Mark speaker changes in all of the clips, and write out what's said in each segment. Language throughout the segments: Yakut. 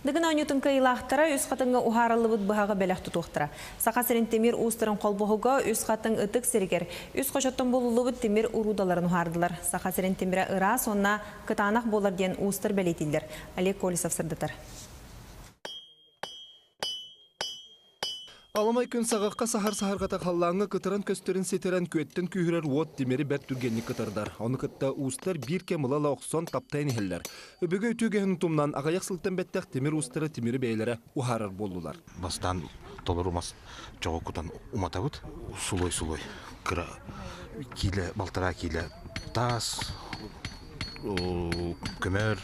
Speaker 1: Дыгын оонньуутун кыайыылаахтара Үс Хатыҥҥа уһаарыллыбыт быһаҕы бэлэх тутуохтара. Саха сирин тимир уустарын холбоһуга Үс Хатыҥ ытык сиригэр үс хочоттон булуллубут тимир уруудаларын уһаардылар. Саха сирин тимирэ ыраас уонна кытаанах буолар диэн уустар бэлиэтииллэр. Олег Колесов сырдатар.
Speaker 2: Аламай күн саҕахха саһар саһарҕата халлааҥҥа кытаран көстөрүн ситэрэн күөттэн күүһүрэр уот тимири бэрт түргэнник кытардар. Ону кытта уустар биир кэм ыла-ыла охсон таптайан иһэллэр. Өбүгэ үтүөгэһин утумнан аҕыйах сылтан бэттэх тимир уустара тимири бэйэлэрэ уһаарар буоллулар.
Speaker 3: Бастаан толору мас чоҕу кутан уматабыт. Сулой-сулой кыра киилэ, балтараа киилэ таас, көмөр,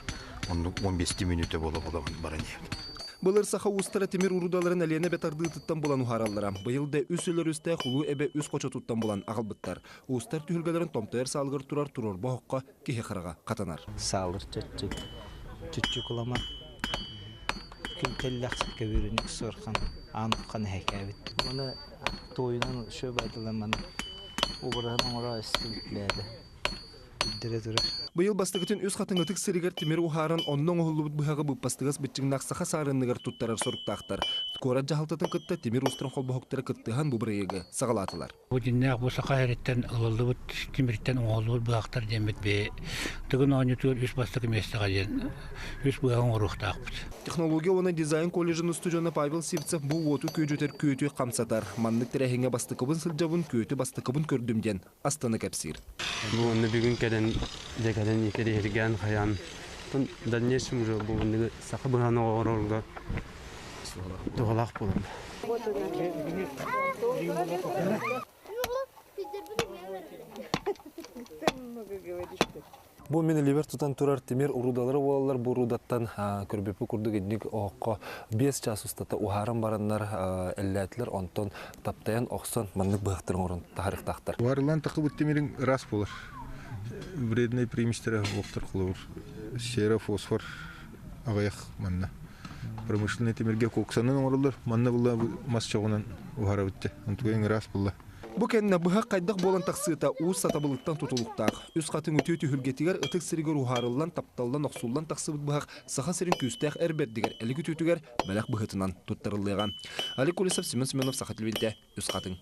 Speaker 3: оннук 15 мүнүүтэ буола-буола баран иһэбит.
Speaker 2: Былыр саха уустара тимир урудаларын Элиэнэ эбэ тардыытыттан булан уһаараллара. Быйыл да үс өлөр үстээх Улуу Эбэ үс хочотуттан булан аҕалбыттар. Уустар түһүлгэлэрин томтойор саалыгар турар туруорба оһоххо киһи хараҕа хатанар.
Speaker 4: Саалыр чаччы чуччукулама күнтэллэх көбүрүнүк суорхан аан хан эһэкээбит. Оны туойунан шөбайдылан убараһын оҥоро истибит бэйэтэ. Үрдэрэ турар.
Speaker 2: Быйыл бастакытын Үс Хатыҥ ытык сиригэр тимир уһааран онно оҥоһуллубут быһаҕы быыппастыгас быччыҥнаах саха саарынныгар туттарар соруктаахтар. Куорат дьаһалтатын кытта тимир уустарын холбоһуктара кыттыһан бу бырайыагы саҕалаатылар.
Speaker 5: Бу дьиннээх бу саха сириттэн ылыллыбыт тимиртэн оҥоһуллубут быһахтар диэммит бэйэ Тыгын оонньуутугар үс бастакы миэстэҕэ диэн үс быһаҕы оҥоруохтаахпыт.
Speaker 2: Технология уонна дизайн колледжын устудьуона Павел Сивцев бу уоту күөдьүтэр күөтү хамсатар. Маннык тэрээһиҥҥэ бастакыбын сылдьабын, күөтү бастакыбын көрдүм диэн астына кэпсиир.
Speaker 6: Бу онно бүгүн кэлэн дьэ кэлэн интэриэһиргээн хайаан в дальнейшем уже бу манныгы саха быһааны оҥорорго туһалаах буолар.
Speaker 2: Бу мин илиибэр тутан турар тимир уруудалары буолаллар. Бу уруудаттан көрбүппүт курдук инник оһоххо 5 чаас устата уһааран бараннар эллээтилэр. Онтон таптайан охсон маннык быһахтарын оҥорон таһарыахтаахтар.
Speaker 7: Уһаарыллан тахыбыт тимириҥ ыраас буолар. Вредный приместэрэ уохтар холобур сера, фосфор аҕыйах манна. Промышленный тимиргэ коксанан оҥороллор. Манна була мас чоҕунан уһарабыт дьэ. Онтугайын ыраас буолла.
Speaker 2: Бу кэннэ быһах хайдах буолан тахсыыта уус сатабылыттан тутулуктаах. Үс хатыҥ үтүө түһүлгэтигэр ытык сиригэр уһаарыллан, тапталлан, охсуллан тахсыбыт быһах Саха сирин күүстээх эр бэрдигэр элик үтүөтүгэр бэлэх быһыытынан туттарыллыаҕа. Олег Колесов, Семен Семенов, Саха телевидениетэ, Үс Хатыҥ.